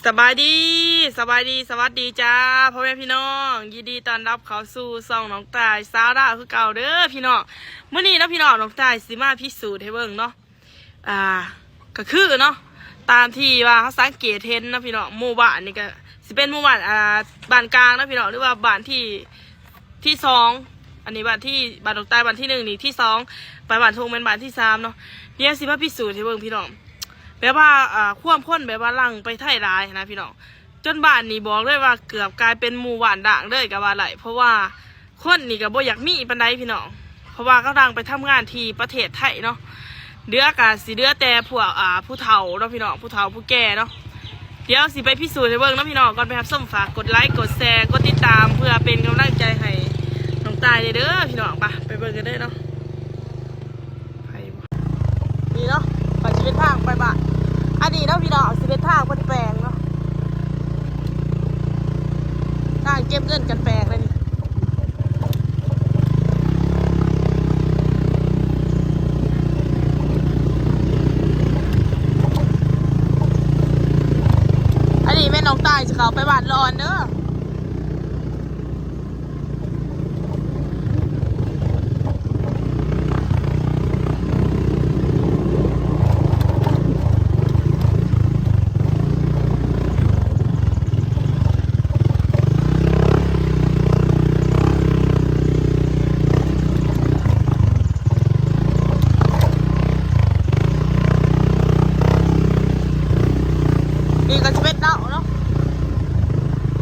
ສະບາຍດີ ສະບາຍດີ ສະຫວັດດີຈ້າ ພໍ່ແມ່ພີ່ນ້ອງ ຍິນດີຕ້ອນຮັບເຂົ້າສູ່ຊ່ອງນ້ອງຕ່າຍສາວລາວຄືເກົ່າເດີພີ່ນ້ອງ. ມື້ນີ້ເນາະພີ່ນ້ອງ ນ້ອງຕ່າຍຊິມາພິສູດໃຫ້ເບິ່ງເນາະ ອ່າ ກໍຄືເນາະ ຕາມທີ່ວ່າເຮົາສັງເກດເຫັນເນາະພີ່ນ້ອງ ໝູ່ບ້ານນີ້ກໍຊິເປັນໝູ່ບ້ານ ອ່າ ບ້ານກາງເນາະພີ່ນ້ອງ ຫຼືວ່າບ້ານທີ່ ທີສອງ ອັນນີ້ບ້ານທີ່ ບ້ານນ້ອງຕ່າຍບ້ານທີໜຶ່ງນີ້ ທີສອງ ໄປບ້ານທົ່ງແມ່ນບ້ານທີສາມເນາະ. ດຽວຊິມາພິສູດໃຫ້ເບິ່ງພີ່ນ້ອງ ແບບວ່າ ອ່າ ຄວາມຄົນແບບວ່າຫຼັ່ງໄປໄທຫຼາຍນະພີ່ນ້ອງ ຈົນບ້ານນີ້ບອກເລີຍວ່າເກືອບກາຍເປັນໝູ່ບ້ານຮ້າງເລີຍກໍວ່າໄດ້ ເພາະວ່າຄົນນີ້ກໍບໍ່ຢາກມີປານໃດພີ່ນ້ອງ ເພາະວ່າເຂົາຕ່າງໄປທຳງານທີ່ປະເທດໄທເນາະ. ເຫຼືອກໍຊິເຫຼືອແຕ່ພວກ ອ່າ ຜູ້ເຖົ້າເນາະພີ່ນ້ອງ ຜູ້ເຖົ້າຜູ້ແກ່ເນາະ. ດຽວຊິໄປພິສູດໃຫ້ເບິ່ງເນາະພີ່ນ້ອງ. ກ່ອນໄປຮັບຊົມ ຝາກກົດໄລ ກົດແຊ ກົດຕິດຕາມ ເພື່ອເປັນກຳລັງໃຈໃຫ້ນ້ອງຕ່າຍແດ່ເດີພີ່ນ້ອງ. ໄປ ໄປເບິ່ງກັນເດີເນາະ. ໄປ ນີ້ເນາະ ກໍຊິເປັນທາງໄປບ້ານ ອັນນີ້ເນາະພີ່ນ້ອງ ຊິເປັນທາງເພິ່ນແປງເນາະ ທາງເກັບເງິນກັນແປງເລີຍນີ້. ອັນນີ້ແມ່ນນ້ອງຕ່າຍຊິເຂົ້າໄປບ້ານລອນເດີ. ນີ້ກໍຊິເປັນເລົ້າເນາະ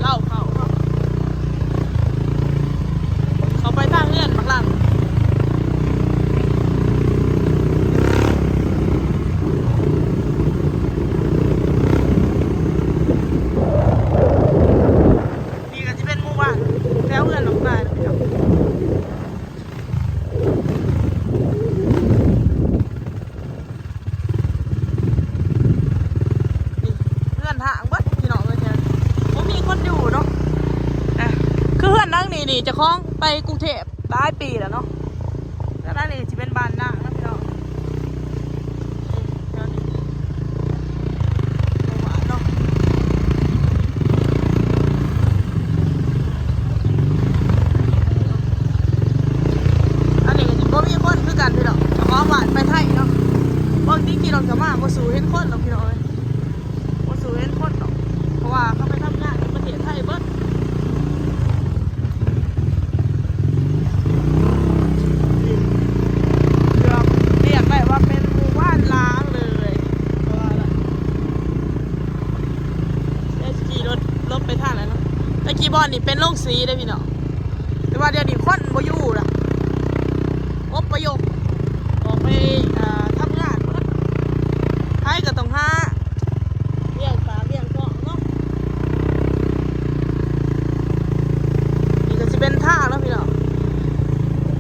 ເລົ້າເຂົ້າເນາະ ເຂົ້າໄປທາງເຮືອນບັກຫຼັງ. ນີ້ກໍຊິເປັນໝູ່ບ້ານແຖວເຮືອນນ້ອງຕ່າຍນະພີ່ນ້ອງ. ນີ້ເຮືອນຮ້າງເບິດພີ່ນ້ອງເອີຍ ແຖວນີ້ບໍ່ມີຄົນຢູ່ເນາະ. ອ່ະ ຄືເຮືອນຫຼັງນີ້ນີ້ ເຈົ້າຂອງໄປກຸງເທບຫຼາຍປີແລ້ວເນາະ. ແລ້ວນີ້ຊິເປັນບ້ານນາງເນາະພີ່ນ້ອງ. ເນາະ ອັນນີ້ກໍຊິບໍ່ມີຄົນຄືກັນພີ່ນ້ອງ ເຈົ້າຂອງບ້ານໄປໄທເນາະ. ເບິ່ງຕິ ຂີ່ລົດເຂົ້າມາ ບໍ່ສູ້ເຫັນຄົນດອກພີ່ນ້ອງເອີຍ ບໍ່ສູ້ເຫັນຄົນດອກ ເພາະວ່າເຂົາໄປທຳງານຢູ່ປະເທດໄທເບິດ. ເກືອບຮຽກໄດ້ວ່າເປັນໝູ່ບ້ານລ້າງເລີຍ ກໍວ່າໄດ້. ດຽວຊິຂີ່ລົດຫຼົບໄປທາງນັ້ນເນາະ. ແຕ່ກີ້ບ່ອນນີ້ເປັນໂລງສີເດ້ພີ່ນ້ອງ ແຕ່ວ່າດຽວນີ້ຄົນບໍ່ຢູ່ລະ ອົບພະຍົບອອກໄປ ອ່າ ທຳງານພຸ້ນລະ ໃຜກໍຕ້ອງຫາ ລ້ຽງປາກລ້ຽງທ້ອງເນາະ. ນີ້ກໍຊິເປັນທາງເນາະພີ່ນ້ອງ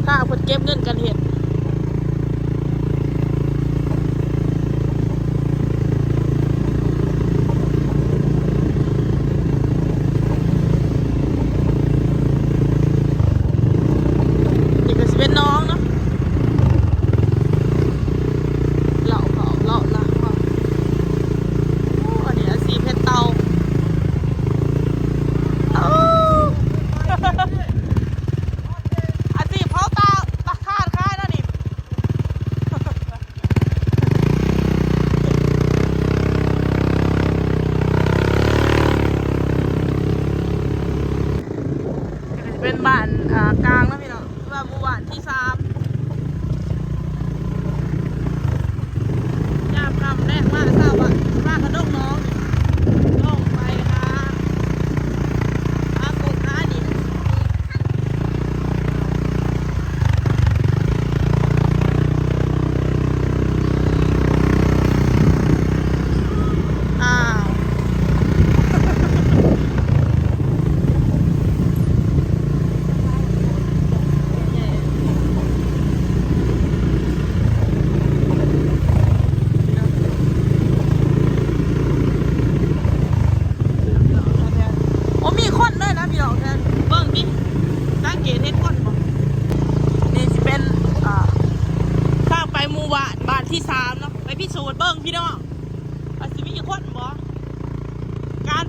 ທາງເພິ່ນເກັບເງິນກັນເຮັດ. ນີ້ກໍຊິເປັນໜອງເນາະ ເລາະເຂົ້າເລາະນາເຂົ້າ. ໂອ້ ອັນນີ້ອາຊີບເຮັດເຕົາ ເອົາ ອາຊີບເຜົາເຕົາ ຕາ ຖ່ານຂາຍເນາະ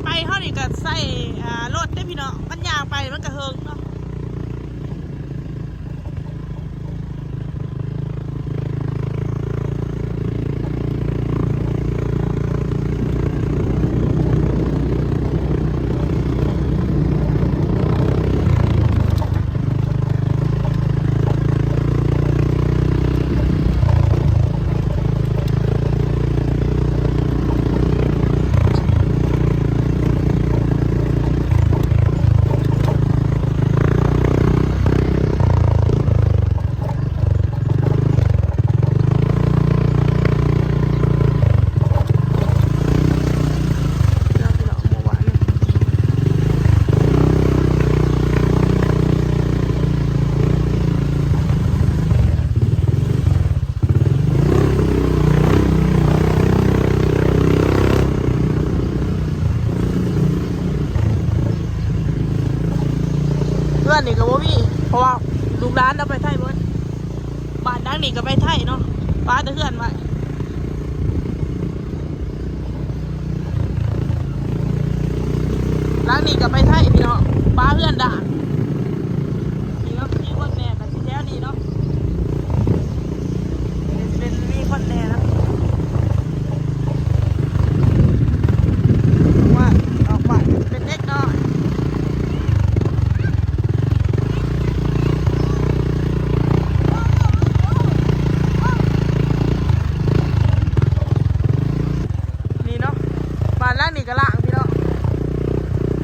ໄປເຮົານີ້ກໍໃຊ້ ອ່າ ລົດເດ້ພີ່ນ້ອງ ມັນຍ່າງໄປມັນກໍເຫິງເນາະ. ເຮືອນນີ້ກໍບໍ່ມີ ເພາະວ່າລູກຫຼານເຮົາໄປໄທເບິດ. ບ້ານຫຼັງນີ້ກໍໄປໄທເນາະ ປະແຕ່ເຮືອນໄວ້. ຫຼັງນີ້ກໍໄປໄທພີ່ນ້ອງ ປະເຮືອນດ້ານ. ມີວ່າມີຄົນແດ່ກໍຊິແຖວນີ້ເນາະ ເປັນ ເປັນມີຄົນແດ່ນຳ ວ່າອອກບ້ານເປັນເດັກນ້ອຍ. ນີ້ເນາະ ບ້ານຫຼັງນີ້ກໍລ້າງພີ່ນ້ອງ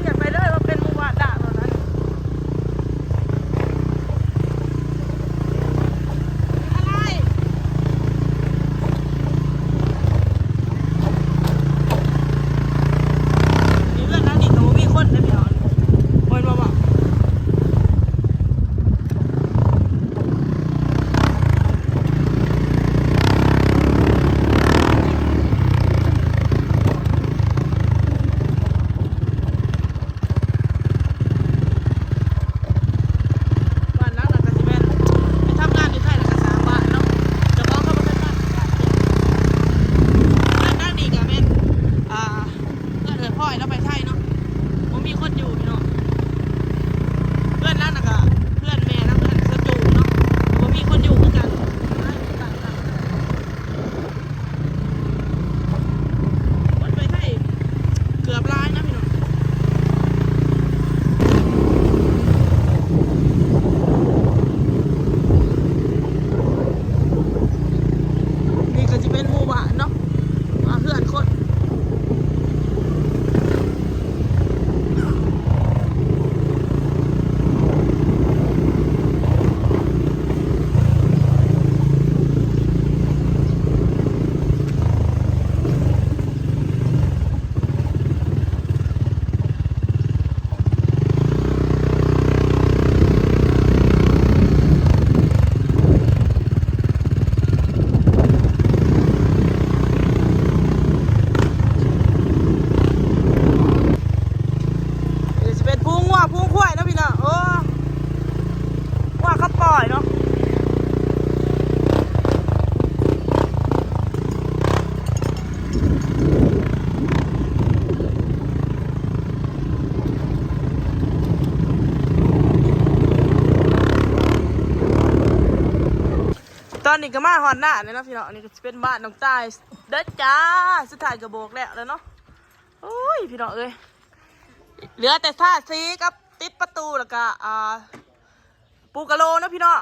ຮຽກໄປເລີຍວ່າເປັນໝູ່ບ້ານລ້າງເທົ່ານັ້ນ. ບ້ານຫຼັງນັ້ນກໍຊິແມ່ນໄປທຳງານຢູ່ໄທ ແລ້ວກໍສ້າງບ້ານເນາະ ເຈົ້າຂອງກໍບໍ່ທັນມາ. ບ້ານຫຼັງນີ້ກໍແມ່ນ ອ່າ ເຮືອນເອື້ອຍພອຍລາວໄປໄທເນາະ ບໍ່ມີຄົນຢູ່ພີ່ນ້ອງ. ເຮືອນຫຼັງນັ້ນກໍເຮືອນແມ່ນຳ ເຮືອນສະຈູເນາະ ບໍ່ມີຄົນຢູ່ຄືກັນ. ຄົນໄປໄທເກືອບຫຼາຍນະພີ່ນ້ອງ. ນີ້ກໍຊິເປັນໝູ່ບ້ານເນາະ ວ່າເຮືອນຄົນ. ນີ້ກໍຊິເປັນຝູງງົວຝູງຄວາຍເນາະພີ່ນ້ອງ ໂອ້ ງົວເຂົາປ່ອຍເນາະ. ຕອນນີ້ກໍມາຮອດໜ້າແລ້ວເນາະພີ່ນ້ອງ ນີ້ກໍຊິເປັນບ້ານນ້ອງຕ່າຍເດີຈ້າ. ສຸດທ້າຍກໍບອກແລ້ວແຫຼະເນາະ. ໂອ້ຍ ພີ່ນ້ອງເອີຍ ເຫຼືອແຕ່ທາສີກັບຕິດປະຕູ ແລ້ວກໍ ອ່າ ປູກະໂລເນາະພີ່ນ້ອງ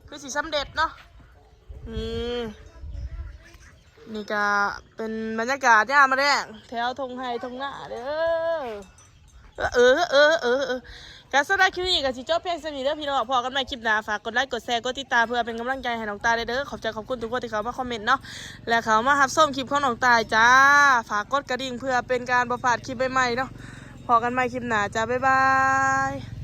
ຄືຊິສຳເລັດເນາະ. ນີ້ ນີ້ກະເປັນບັນຍາກາດຍາມແລງແຖວທົ່ງໄຮ່ທົ່ງນາເດີ. ເອີ ເອີ ເອີ ເອີ ກະສຳລັບຄລິບນີ້ກະຊິຈົບພຽງສ່ຳນີ້ເດີພີ່ນ້ອງ. ພໍ້ກັນໃໝ່ຄລິບໜ້າ ຝາກກົດໄລ ກົດແຊ ກົດຕິດຕາມ ເພື່ອເປັນກຳລັງໃຈໃຫ້ນ້ອງຕ່າຍແດ່ເດີ. ຂອບໃຈຂອບຄຸນທຸກຄົນທີ່ເຂົ້າມາຄອມເມັນເນາະ ແລະ ເຂົ້າມາຮັບຊົມຄລິບຂອງນ້ອງຕ່າຍຈ້າ. ຝາກກົດກະດິ່ງເພື່ອເປັນການບໍ່ພາດຄລິບໃໝ່ໆເນາະ. ພໍ້ກັນໃໝ່ຄລິບໜ້າຈ້າ ບາຍບາຍ.